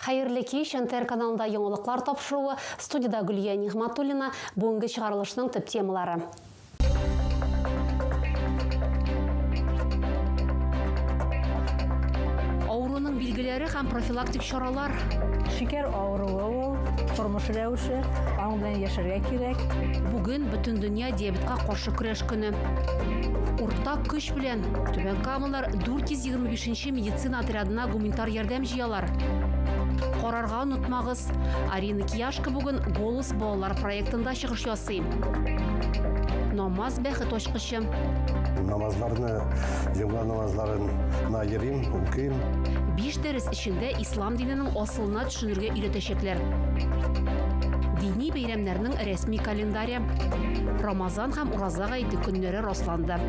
Хәерле кич, НТР каналында яңалыклар тапшыруы, студиядә Гөлия Нигъмәтуллина, бүгенге чыгарылышның төп темалары. Авыруның билгеләре һәм профилактик чаралар. Шикәр авыруы ул, тормыш рәвеше, аның белән яшәргә кирәк. Бүген Бөтендөнья диабетка каршы көрәш көне. Уртак көч белән Түбән Камалар 425 нче медицина отрядына гуманитар ярдәм җыялар. Карарга онытмагыз, Арина Кияшко бүген Голос балалар проектында чыгыш ясый. Намаз бәхет ачкычы. Намазларны, җомга намазларына йөрим, укыйм. Биш дәрес эчендә ислам диненең асылына төшенергә өйрәтәчәкләр. Дини бәйрәмнәрнең рәсми календаре. Рамазан һәм Ураза гаете көннәре расланды.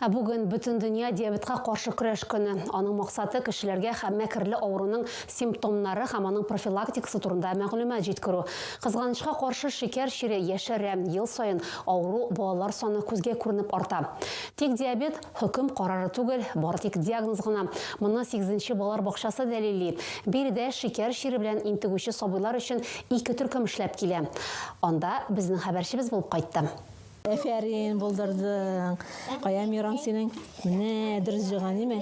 Ә бүген Бөтендөнья диабетка каршы көрәш көне. Аның максаты, кешеләргә һәм мәкерле авыруның симптомнары һәм аның профилактикасы турында мәгълүмат җиткерү. Кызганычка каршы, шикәр чире яшәрә, ел саен авыру балалар саны күзгә күренеп арта. Тик диабет, хөкем карары түгел, бары тик диагноз гына. Моны сигезенче балалар бакчасы дәлилли. Биредә шикәр чире белән интегүче сабыйлар өчен ике төркем эшләп килә. Анда безнең хәбәрчебез булып кайтты. Әфәрин, булдырдың. Кая Миран синең? Менә дөрес җыйган, име?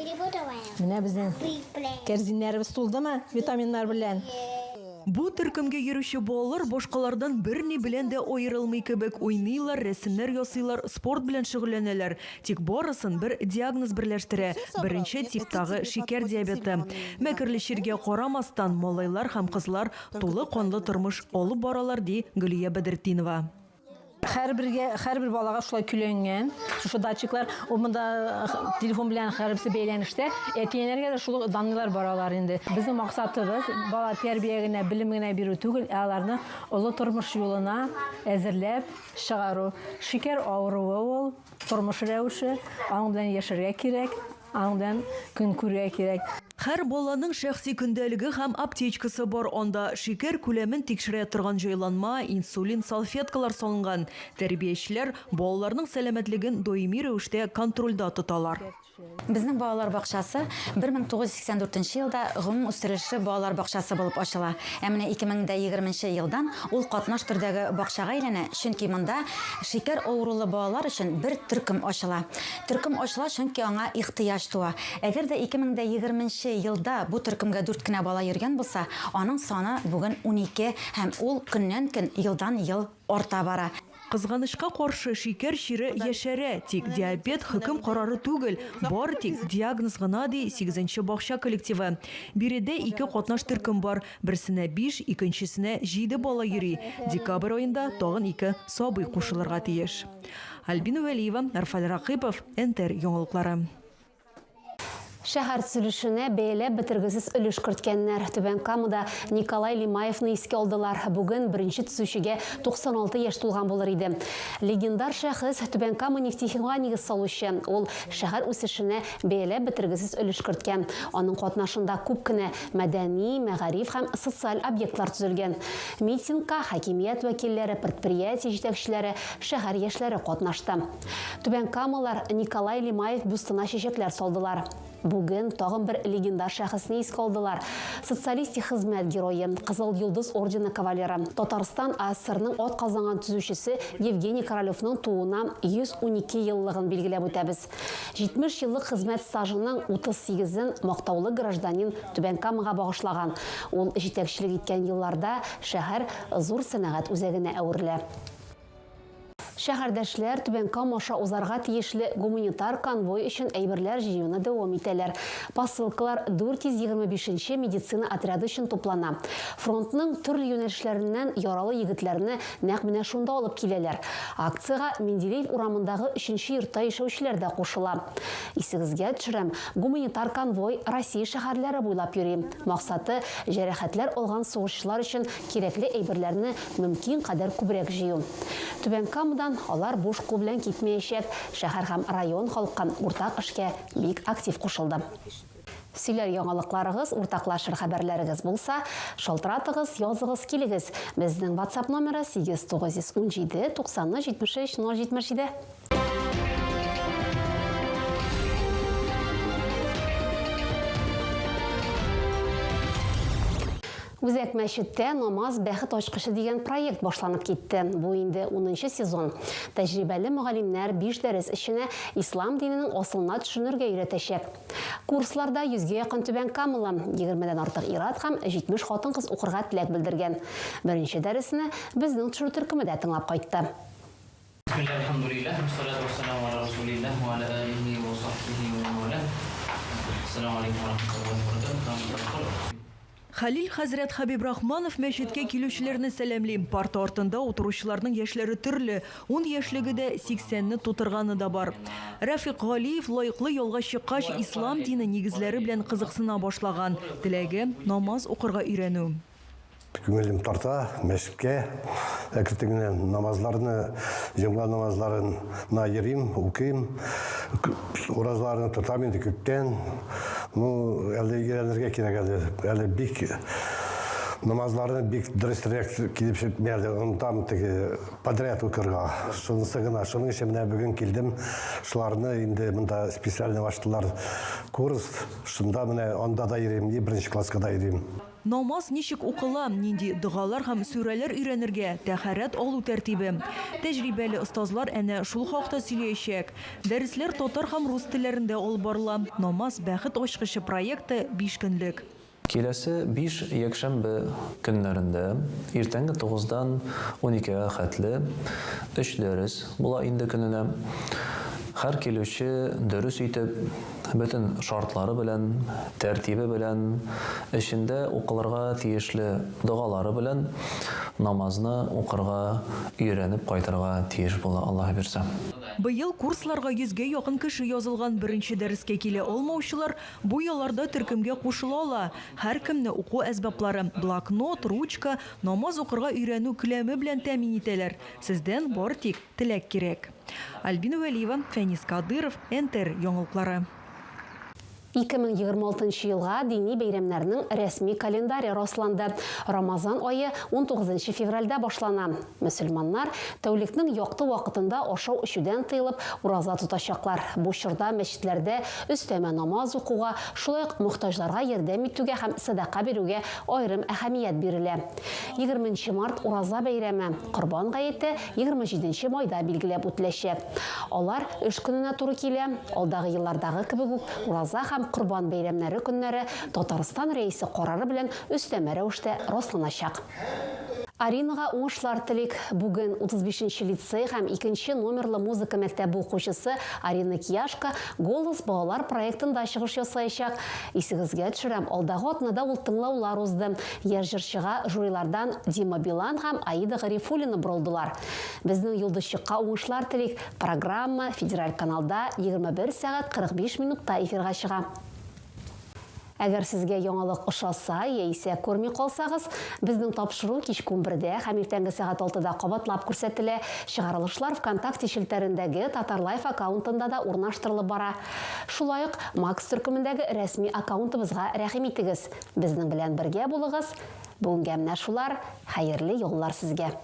Менә безнең кәрзиннәребез тулдымы витаминнар белән? Бу төркемгә йөрүче балалар башкалардан берни белән дә аерылмый кебек, уйныйлар, рәсемнәр ясыйлар, спорт белән шөгыльләнәләр. Тик барысын бер диагноз берләштерә, беренче типтагы шикәр диабеты. Мәкерле чиргә карамастан, малайлар һәм кызлар тулы канлы тормыш алып баралар, ди Гөлия Бәдертдинова. Һәрбергә, һәрбер балага шулай көйләнгән. Шушы датчиклар, ул монда э, телефон белән һәрберсе бәйләнештә. Әти-әниләргә дә шул данныйлар баралар инде. Безнең максатыбыз бала тәрбия генә, белем генә бирү түгел, ә аларны олы тормыш юлына әзерләп чыгару. Шикәр авыруы ул, тормыш рәвеше, аның белән яшәргә кирәк, аның белән көн күрергә кирәк. Һәр баланың шәхси көндәлеге һәм аптечкасы бар, анда шикәр күләмен тикшерә торган җайланма, инсулин, салфеткалар салынган. Тәрбиячеләр балаларның сәламәтлеген даими рәвештә контрольдә тоталар. Безнең балалар бакчасы 1984 нче елда гомум үстерелешле балалар бакчасы булып ачыла. Ә менә 2020 нче елдан ул катнаш төрдәге бакчага әйләнә, чөнки монда шикәр авырулы балалар өчен бер төркем ачыла. Төркем ачыла, чөнки аңа ихтыяҗ туа. Әгәр дә 2020 нче елда бу төркемгә дүрт кенә бала йөргән булса, аның саны бүген 12 һәм ул көннән-көн, елдан-ел арта бара. Кызганычка каршы, шикәр чире яшәрә, тик диабет хөкем карары түгел, бары тик диагноз гына, ди сигезенче бакча коллективы. Биредә ике катнаш төркем бар, берсенә биш, икенчесенә җиде бала йөри. Декабрь аенда тагын ике сабый кушылырга тиеш. Альбина Вәлиева, Рфаль Ракыйпов, НТР яңалыклары. Шәһәр төзелешенә бәяләп бетергесез өлеш керткәннәр. Түбән Камада Николай Лимаевны искә алдылар. Бүген беренче төзүчегә 96 яшь тулган булыр иде. Легендар шәхес Түбән Кама нефтехимга нигез салучы. Ул шәһәр үсешенә бәяләп бетергесез өлеш керткән. Аның катнашында күп кенә мәдәни, мәгариф һәм социаль объектлар төзелгән. Митингка хакимият вәкилләре, предприятие җитәкчеләре, шәһәр яшьләре катнашты. Түбән Камалар Николай Лимаев бюстына чәчәкләр салдылар. Бүген тагын бер легендар шәхесне искә алдылар. Социалистик хезмәт герое, Кызыл Йолдыз ордены кавалеры, Татарстан АССРның атказанган төзүчесе Евгений Королевның тууына 112 еллыгын билгеләп үтәбез. 70 еллык хезмәт стажының 38-ен мактаулы гражданин Түбән Камага багышлаган. Ул җитәкчелек иткән елларда шәһәр зур сәнәгать үзәгенә әверелә. Шәһәрдәшләр Түбән Кама аша узарга тиешле гуманитар конвой өчен әйберләр җыюны дәвам итәләр. Посылкалар 425 нче медицина отряды өчен туплана. Фронтның төрле юнәлешләреннән яралы егетләрне нәкъ менә шунда алып киләләр. Акциягә Менделеев урамындагы өченче йортта яшәүчеләр дә кушыла. Исегезгә төшерәм, гуманитар конвой Россия шәһәрләре буйлап йөри. Максаты, җәрәхәтләр алган сугышчылар өчен кирәкле әйберләрне мөмкин кадәр күбрәк җыю. Түбән Камадан алар буш кул белән китмәячәк, шәһәр һәм район халкы уртак эшкә бик актив кушылды. Сөйләр яңалыкларыгыз, уртаклашыр хәбәрләрегез булса, шалтыратыгыз, языгыз, килегез. Безнең WhatsApp номеры 8917 93 73 077. Үзәк мәчеттә Намаз бәхет ачкычы дигән проект башланып китте. Бу инде унынчы сезон. Тәҗрибәле мөгаллимнәр биш дәрес эченә ислам диненең асылына төшенергә өйрәтәчәк. Курсларда йөзгә якын түбәнкамалы, егермедән артык ир-ат һәм 70 хатын-кыз укырга теләк белдергән. Беренче дәресне безнең төшерү төркеме дә тыңлап кайтты. Бисмилләһ, әлхәмдүлилләһ, вәссәлату вәссәламу аля расулилләһ вә аля алихи вә сахбихи вә мэн вәләһ. Әссәламү алейкум вә рахматуллаһи вә бәрәкәтүһ. Хәлил хәзрәт Хәбибрахманов мәчеткә килүчеләрне сәламли. Парта артында утыручыларның яшьләре төрле, ун яшьлеге дә, сиксәнне тутырганы да бар. Рәфыйк Галиев лаеклы ялга чыккач, ислам дине нигезләре белән кызыксына башлаган. Теләге, намаз укырга өйрәнү. Күңелем тарта мәчеткә. Әкертен генә намазларны, җомга намазларына йөрим, укыйм. Уразаларны тотам инде күптән. Ну, әле өйрәнергә кирәк әле. Әле бик намазларны бик дөресрәк килеп чыкмый әле. Онытам теге подряд укырга. Шунысы гына. Шуның өчен менә бүген килдем. Шуларны инде монда специально ачтылар курс. Шунда менә анда да йөрим, и беренче класска да йөрим. Намаз ничек укыла, нинди догалар һәм сүрәләр өйрәнергә, тәһарәт алу тәртибе. Тәҗрибәле остазлар әнә шул хакта сөйләячәк. Дәресләр татар һәм рус телләрендә алып барыла. Намаз, бәхет ачкычы проекты биш көнлек. Киләсе биш якшәмбе көннәрендә иртәнге тугыздан уникегә хәтле өч дәрес була инде көненә. Һәр килүче дөрес итеп, бөтен шартлары белән, тәртибе белән, эчендә укылырга тиешле догалары белән намазны укырга өйрәнеп кайтырга тиеш була, Аллаһы бирса. Быел курсларга йөзгә якын кеше язылган. Беренче дәрескә килә алмаучылар бу ялларда төркемгә кушыла ала. Һәркемне уку әсбаплары, блокнот, ручка, намаз укырга өйрәнү келәме белән тәэмин итәләр. Сездән бары тик теләк кирәк. Альбина Вәлиева, Фәнис Кадыйров, НТР яңалыклары. 2026 нчы елга дини бәйрәмнәрнең рәсми календаре расланды. Рамазан ае 19 февральдә башлана. Мөселманнар тәүлекнең якты вакытында ашау-эчүдән тыелып, ураза тотачаклар. Бу чорда мәчетләрдә өстәмә намаз укуга, шулай ук мохтаҗларга ярдәм итүгә һәм сәдака бирүгә аерым әһәмият бирелә. 20 нче март Ураза бәйрәме, Корбан гаете 27 нче майда билгеләп үтеләчәк. Алар эш көненә туры килә. Алдагы еллардагы кебек үк Ураза һәм Корбан бәйрәмнәре көннәре Татарстан Рәисе карары белән өстәмә рәвештә расланачак. Аринага уңышлар телик! Бүген 35 нче лицей һәм икенче номерлы музыка мәктәбе укучысы Арина Кияшко Голос балалар проектында чыгыш ясаячак. Исегезгә төшерәм, алдагы атнада ул тыңлаулар узды. Яшь җырчыга жюрилардан Дима Билан һәм Аида Гарифуллина борылдылар. Безнең йолдызчыкка уңышлар телик! Программа федераль каналда 21 сәгать 45 минутта эфирга чыга. Әгәр сезгә яңалык ошаса яисә күрми калсагыз, безнең тапшыру кичке унбердә һәм иртәнге сәгать алтыда кабатлап күрсәтелә. Чыгарылышлар ВКонтакте челтәрендәге Татарлайф аккаунтында да урнаштырылып бара. Шулай ук Макс төркемендәге рәсми аккаунтыбызга рәхим итегез. Безнең белән бергә булыгыз. Бүгенгә менә шулар. Хәерле яллар сезгә!